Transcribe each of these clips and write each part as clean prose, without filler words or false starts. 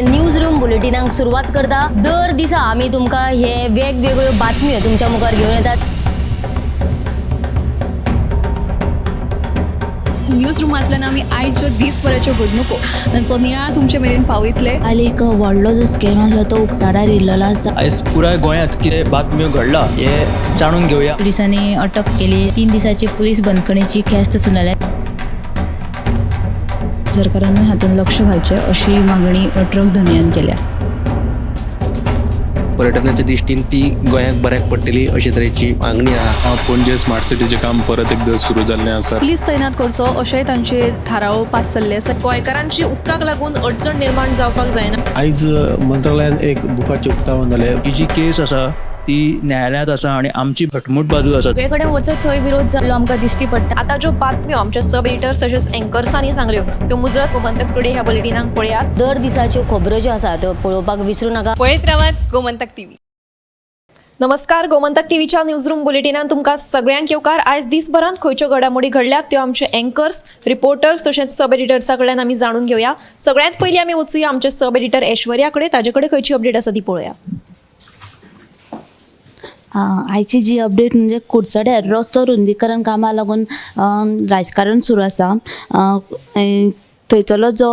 हे news room बुलेटिनाक सुरवात करता. दर दिसा आमी तुमकां हे वेगवेगळ्यो बातम्यो तुमच्या मुखार घेवन येतात. न्यूज रुमांतल्यान आमी आयच्यो दीसभराच्यो घडणुको तांचो नियाळ तुमचे मेरेन पावयतले. काल एक व्हडलो जो स्कॅम आसलो तो उक्ताडार येयल्लो आसा. आयज पुराय गोंयांत कितें बातम्यो घडला हे जाणून घेवया. पुलिसांनी अटक केली. 3 दिसाची पुलीस बंदखणीची ख्यास्त सुनायल्या. सरकारान हातूंत लक्ष घालचें अशी मागणी ट्रक धनयान केल्या. पर्यटनाच्या दृश्टीन ती गोंयाक बऱ्याक पडटली अशे तरेची मागणी आहा. पणजे स्मार्ट सिटीचें काम परत एकदां सुरू जाल्लें आसा. पुलीस तैनात करचो अशेंय तांचे थाराव पास जाल्ले आसा. गोंयकारांची उदकाक लागून अडचण निर्माण जावपाक जायना. आयज मंत्रालयान एक बुकाचें उक्तावण जालें. ही जी केस आसा ती न्यायालयांत आसा आनी आमची घटमूट बाजू आसा. सगळे कडेन वचत थंय विरोध जाल्लो आमकां दिश्टी पडटा. आतां ज्यो बातम्यो आमच्या सब एडिटर्स तशेंच एंकर्सांनी सांगल्यो त्यो मुजरत गोमंतक टुडे ह्या बुलेटिनाक पळयात. दर दिसाच्यो खबरो ज्यो आसा त्यो पळोवपाक विसरू नाका. पळयत रावात गोमंतक टीव्ही. नमस्कार, गोमंतक टीव्हीच्या न्यूज रूम बुलेटिनान तुमकां सगळ्यांक येवकार. आयज दीसभरांत खंयच्यो घडामोडी घडल्यात त्यो आमचे एंकर्स, रिपोर्टर्स तशेंच सब एडिटर्सा कडल्यान आमी जाणून घेवया. सगळ्यांत पयलीं आमी वचुया आमचे सब एडिटर ऐश्वर्या कडेन, ताजे कडेन खंयची अपडेट आसा ती पळोवया. आयची जी अपडेट म्हणजे कुडचड्यार रस्तो रुंदीकरण कामा लागून राजकारण सुरू आसा. थंयसरलो जो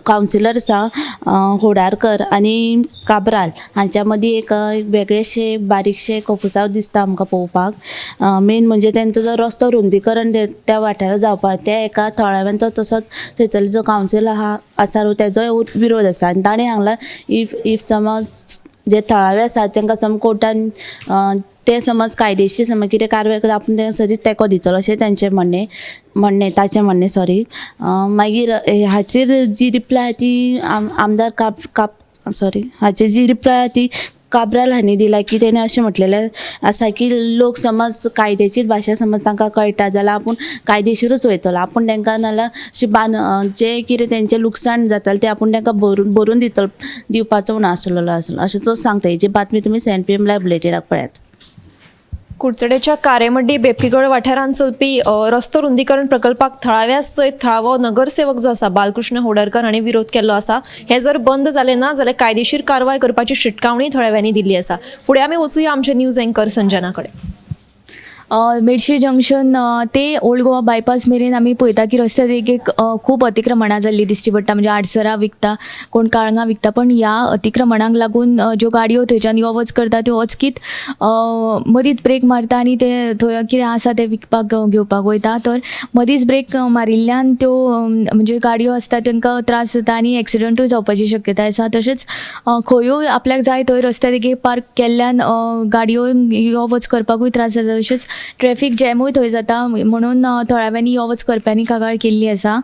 कावन्सिलर आसा होडारकर आनी काब्राल हांच्या मदीं एक वेगळेशें बारीकशें कोफुसांव दिसता आमकां पळोवपाक. मेन म्हणजे तेंचो जो रस्तो रुंदीकरण त्या वाठारांत जावपाक त्या एका थळाव्यांचो तसोच थंयसरलो जो कावन्सिलर आहा आसा न्हू तेजोय विरोध आसा. आनी ताणें सांगलां if समज जे थळावे आसात तांकां समज कोर्टान ते समज कायदेशीर समज कितें कारवाय करता आपूण तेंकां सदींच तेंको दितलो अशें तेंचें म्हणणें ताचें म्हणणें सॉरी. मागीर हाचेर जी रिप्लाय ती आमदार काप काप सॉरी हाचेर जी रिप्लाय ती काब्राल हांणी दिला की तेणें अशें म्हटलेलें आसा की लोक समज कायदेशीर भाशा समज तांकां कळटा जाल्यार आपूण कायदेशीरूच वयतलो, आपूण तांकां नाल्यार अशें जें कितें तेंचें लुकसाण जातालें तें आपूण तांकां भरून दितलो दिवपाचो म्हूण आसलेलो आसलो अशें तो सांगता. हेजी बातमी तुमी 7 PM live बुलेटिनाक पळयात. कुडचडेच्या कारेमड्डी बेपीगड वाठारांत चलपी रस्तो रुंदीकरण प्रकल्पाक थळाव्या सयत थळावो नगरसेवक जो आसा बालकृष्ण होडरकर हांणी विरोध केल्लो आसा. हे जर बंद जालें ना जाल्यार कायदेशीर कारवाय करपाची शिटकावणी थळाव्यांनी दिल्ली आसा. फुडें आमी वचुया आमचे न्यूज एंकर संजना कडेन. मेडशी जंक्शन ते ओल्ड गोवा बायपास मेरेन आमी पळयता की रस्त्या देगेक खूब अतिक्रमणां जाल्लीं दिश्टी पडटा. म्हणजे आडसरां विकता, कोण काळंगां विकता, पण ह्या अतिक्रमणांक लागून ज्यो गाडयो थंयच्यान यो वच करता त्यो अचकीत मदींच ब्रेक मारता आनी ते थंय कितें आसा तें विकपाक घेवपाक वयता. तर मदींच ब्रेक मारिल्ल्यान त्यो म्हणजे गाडयो आसता तांकां त्रास जाता आनी एक्सिडंटूय जावपाची शक्यताय आसा. तशेंच खंयूय आपल्याक जाय थंय रस्त्या देगेक पार्क केल्ल्यान गाडयो यो वच करपाकूय त्रास जाता. तशेंच ट्रॅफीक जॅमूय थंय जाता म्हणून थळाव्यांनी यो वच करप्यांनी कागाळ केल्ली आसा.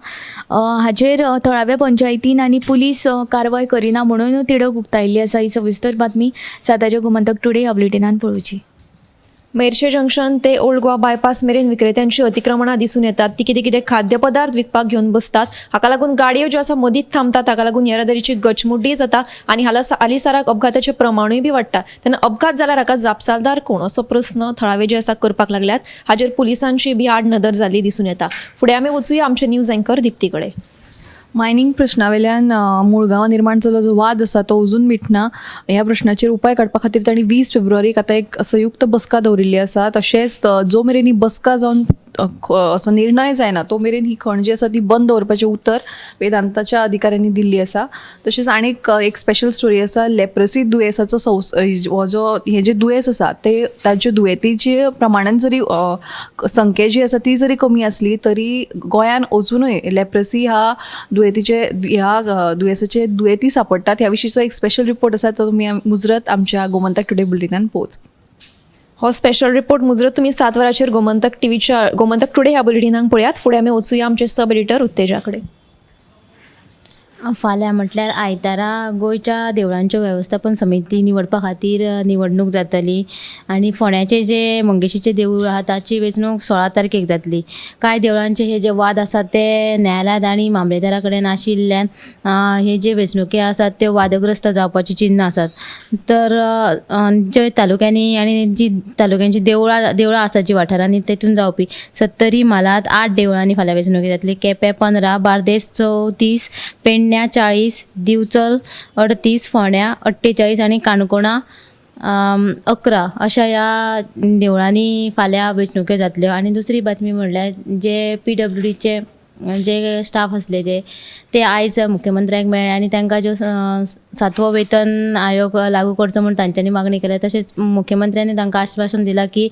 हाचेर थळाव्या पंचायतीन आनी पुलीस कारवाय करिना म्हणून तिडक उक्तायल्ली आसा. ही सविस्तर बातमी 7 गोमंतक टुडे ह्या बुलेटिनान पळोवची. मेरशे जंक्शन ते ओल्ड गोवा बायपास मेरेन विक्रेत्यांची अतिक्रमणां दिसून येतात. ती कितें कितें खाद्यपदार्थ विकपाक घेवन बसतात. हाका लागून गाडयो ज्यो आसा मदींच थांबतात. हाका लागून येरादारीची गचमुड्डी जाता आनी हालींसराक अपघाताचें प्रमाणूय बी वाडटा. तेन्ना अपघात जाल्यार हाका जापसालदार कोण असो प्रस्न थळावे जे आसा करपाक लागल्यात. हाचेर पुलिसांची बी आड नदर जाल्ली दिसून येता. फुडें आमी वचुया आमचे न्यूज एंकर दिप्ती कडेन. मायनींग प्रश्नावेल्यान मुळगांवां निर्माण जाल्लो जो वाद आसा तो अजून मिटना. ह्या प्रश्नाचेर उपाय काडपा खातीर तांणी 20 फेब्रुवारीक आतां एक संयुक्त बसका दवरिल्ली आसा. तशेंच जो मेरेन ही बसका जावन असो निर्णय जायना तो मेरेन ही खण जी आसा ती बंद दवरपाचें उतर वेदांताच्या अधिकाऱ्यांनी दिल्ली आसा. तशेंच आनीक एक स्पेशल स्टोरी आसा लेप्रसी दुयेंसाचो हो जो हें जें दुयेंस आसा ते ताच्या दुयेंतीचे प्रमाणान जरी संख्या जी आसा ती जरी कमी आसली तरी गोंयान अजुनूय लेप्रसी ह्या दुयेंतीचे ह्या दुयेंसाचे दुयेंती सापडटात. ह्या विशींचो एक स्पेशल रिपोर्ट आसा तो तुमी मुजरत आमच्या गोमंतक टुडे बुलेटिनान पोच. हो स्पेशल रिपोर्ट मुजरत तुमी 7 वरांचेर गोमंतक टीव्हीच्या गोमंतक टुडे ह्या बुलेटिनाक पळयात. फुडें आमी वचुया आमचे सब एडिटर उत्तेजा कडेन. फाल्यां म्हटल्यार आयतारा गोंयच्या देवळांच्यो वेवस्थापन समिती निवडपा खातीर निवडणूक जातली आनी फोंड्याचे जे मंगेशीचें देवूळ आहा ताची वेंचणूक 16 तारखेक जातली. कांय देवळांचे हे जे वाद आसात ते न्यायालयांत आनी मामलेदारा कडेन आशिल्ल्यान हे जे वेंचणुके आसात त्यो वादग्रस्त जावपाची चिन्नां आसात. तर जे तालुक्यांनी आनी जी तालुक्यांची देवळां आसा जी वाठारांनी तेतून जावपी सत्तरी म्हालांत 8 देवळांनी फाल्यां वेंचणुकी जातली. केपें 15, बार्देस 34, पेडणे पेडण्या 40, दिवचल 38, फोंड्या 48 आनी काणकोणा 11 अशा ह्या देवळांनी फाल्यां वेंचणुक्यो जातल्यो. आनी दुसरी बातमी म्हणल्यार जे PWDचे जे स्टाफ आसले ते आयज मुख्यमंत्र्याक मेळ्ळे आनी तांकां ज्यो 7वो वेतन आयोग लागू करचो म्हूण तांच्यांनी मागणी केल्या. तशेंच मुख्यमंत्र्यांनी तांकां आश्वासन दिलां की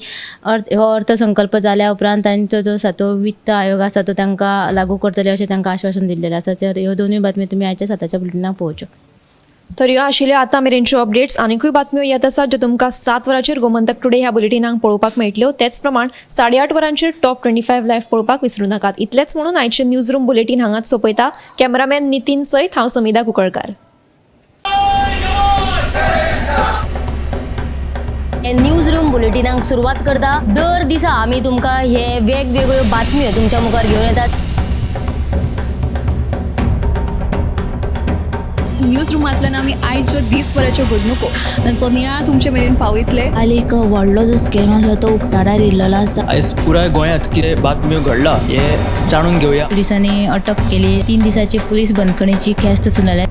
हो अर्थसंकल्प जाल्या उपरांत तांचो जो 7वो वित्त आयोग आसा तो तांकां लागू करतले अशें तांकां आश्वासन दिल्लेलें आसा. तर ह्यो दोनूय बातम्यो तुमी आयच्या 7च्या बुलेटिनाक पळोवच्यो. तर ह्यो आशिल्ल्यो आतां मेरेनच्यो अपडेट्स. आनीकूय बातम्यो येत आसात ज्यो तुमकां 7 वरांचेर गोमंतक टुडे ह्या बुलेटिनाक पळोवपाक मेळटल्यो. तेच प्रमाण 8:30 वरांचेर टॉप 25 लायव्ह पळोवपाक विसरूं नाकात. इतलेंच म्हणून आयचें न्यूज रूम बुलेटीन हांगाच सोंपयता. कॅमेरामॅन नितीन सयत हांव समिधा कुंकळकार. न्यूज रूम बुलेटिनाक सुरवात करता. दर दिसा आमी तुमकां हे वेगवेगळ्यो बातम्यो तुमच्या मुखार घेवन येतात. न्यूज रुमांतल्यान आमी आयच्यो दीसभराच्यो घडणुको तांचो नियाळ तुमचे मेरेन पावयतले. आनी एक व्हडलो जो स्कॅम आसलो तो उक्ताडार येयल्लो आसा. आयज पुराय गोंयांत कितें बातम्यो घडला हें जाणून घेवया. पुलिसांनी अटक केली. 3 दिसाची पुलीस बंदखणीची ख्यास्त सुनायल्या.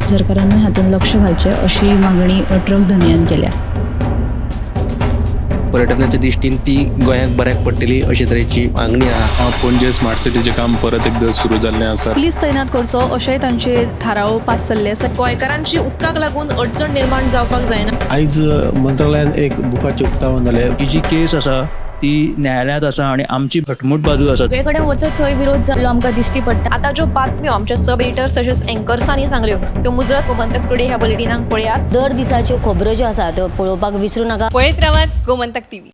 सरकारान हातूंत लक्ष घालचें अशी मागणी ट्रक धनयान केल्या. पर्यटनाच्या दृश्टीन ती गोंयाक बऱ्याक पडटली अशे तरेची मागणी आहा. पणजे स्मार्ट सिटीचें काम परत एकदां सुरू जाल्लें आसा. पुलीस तैनात करचो अशेंय तांचे थाराव पास जाल्ले आसा. गोंयकारांची उदकाक लागून अडचण निर्माण जावपाक जायना. आयज मंत्रालयान एक बुकाचें उक्तावण जालें. ही जी केस आसा ती न्यायालयांत आसा आनी आमची घटमूट बाजू आसा. सगळे कडेन वचत थंय विरोध जाल्लो आमकां दिश्टी पडटा. आतां ज्यो बातम्यो आमच्या सब एडिटर्स तशेंच एंकर्सांनी सांगल्यो त्यो मुजरत गोमंतक टुडे ह्या बुलेटिनाक पळयात. दर दिसाच्यो खबरो ज्यो आसा त्यो पळोवपाक विसरूं नाका. पळयत रावात गोमंतक टीव्ही.